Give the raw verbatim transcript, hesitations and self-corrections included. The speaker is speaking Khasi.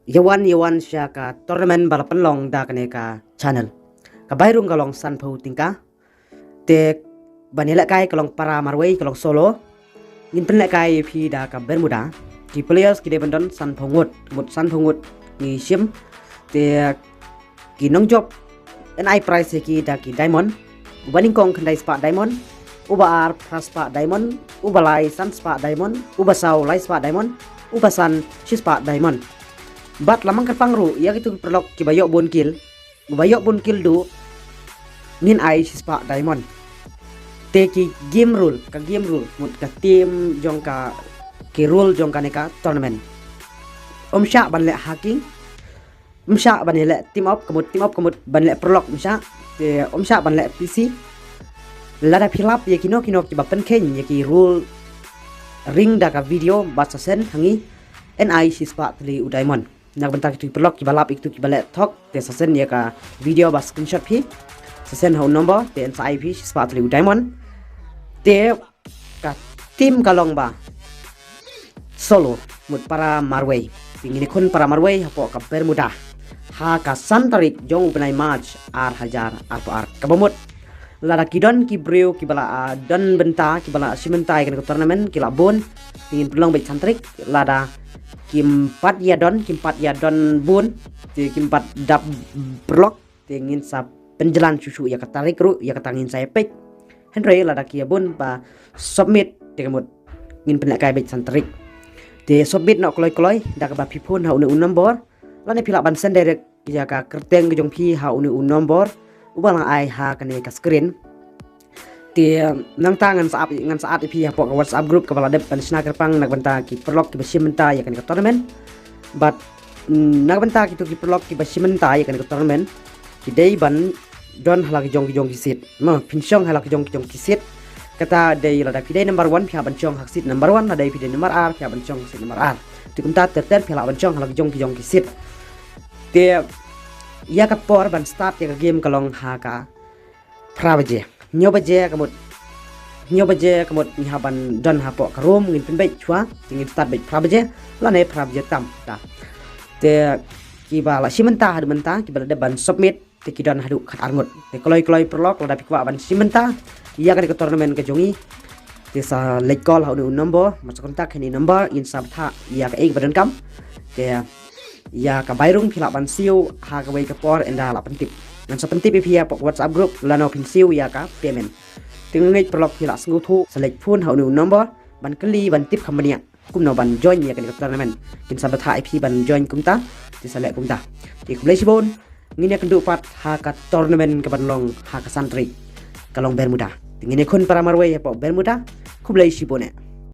Ïawan ïawan sha ka tournament ba la pynlong da kane ka channel. Ka bai rung ka long sanphew tyngka. Te ban ïalehkai ka long para marwei, ka long solo. Ngin pynlehkai ïa phi da ka Bermuda. Ki players ki dei ban don sanphew ngut, mut sanphew ngut ngi shim. Te ki nongjop yn ai prize ïa ki da ki diamond. Uba nyngkong khyndai spah diamond, uba ar phra spah diamond, uba lai san spah diamond, uba saw lai spah diamond, uba san shi spah diamond. Bad la mang kyrpang ruh ïa kito ki paralok kiba ïoh bun kill, uba ïoh bun kill duh ngin ai shi spah diamond. Te ki game rule, ka game rule, mut ka team jong ka, ki rule jong kane ka tournament. Ym shah ban leh hacking, ym shah ban leh team up, ka mut team up, ka mut ban leh paralok ym shah. Te ym shah ban leh P C. Lada phi lap ïa kino kino kiba pynkheiñ ïa ki rule ring da ka video bad sa send ha ngi, yn ai shi spah tylli u diamond. Na ka bynta kito ki paralok kiba lap ïa kito kiba leh thok, te sa send ïa ka video bad screenshot phi. Sa send ha u number, te yn sa ai phi shi spah tylli u diamond. Te ka team ka long ba solo, mut para marwei. Te ngin ïakhun para marwei hapoh ka Bermuda ha ka san tarik jong u bnai March ar hajar arphew ar. Kaba mut, lada ki don ki briew kiba la, ah, don bynta, kiba la shim bynta ïa kane ka tournament, ki la bun. Te ngin pynlong beit san tarik. Lada kim pat ïa don, kim pat ïa don bun, te kim pat dap paralok, te ngin sa pynjlan shuh shuh ïa ka tarik ruh, ïa kata ngin sa ïa peit. Hynrei lada ki ïa bun ba submit, te ka mut ngin pynlehkai beit san tarik. Te submit noh kloi kloi da kaba phi phone ha une u number, lane phi lah ban send direct ïa ka kyrteng ka jong phi ha une u number uba la ai ha kane ka screen. Te nangta ngan sa ap, ngan sa add ïa phi hapoh ka WhatsApp group kaba la dep ban shna kyrpang na ka bynta ki paralok kiba shim bynta ïa kane ka tournament. Bad, mm, na ka bynta kito ki paralok kiba shim bynta ïa kane ka tournament, ki dei ban don ha la ki jong ki jong ki seat. Mo, phin shong ha la ki jong ki jong ki seat. Kata dei lada phi dei number one, phi hap ban shong ha ka seat number one, lada phi dei number ar, phi hap ban shong ha seat number ar. Te kumta ter ter phi lah ban shong ha la ki jong ki jong ki seat. Te ïa ka por ban start ïa ka game ka long ha ka phra baje. Hynñiew baje ka mut, hynñiew baje ka mut ngi hap ban don hapoh ka room, ngin pynbeit shuwa, te ngin start beit phra baje, lane phra baje tam ta. Te kiba la shim bynta haduh mynta, kiba la dep ban submit, te ki don haduh khatar ngut. Te kloi kloi paralok, lada phi kwah ban shim bynta ïa kane ka tournament ka jong ngi, te sa leit call ha une u number, bad sa contact ha une u number, ngin sa bthah ïa kaei kaba donkam. Te ïa ka bai rung phi lah ban siew ha kawei ka por ynda la pyntip. Ngan sa pyntip ïa phi hapoh ka WhatsApp group lano phin siew ïa ka payment. Te nga ngeit paralok phi lah sngewthuh, sa leit phone ha une u number ban kylli, ban tip kham bniah kumno ban join ïa kane ka tournament. Kin sa bthah ïa phi ban join kumta, te sa leh kumta. Te khublei shibun, ngin ïakynduh pat ha ka tournament kaban long ha ka san tarik, ka long Bermuda. Te ngin ïakhun para marwei hapoh Bermuda. Khublei shibun eh.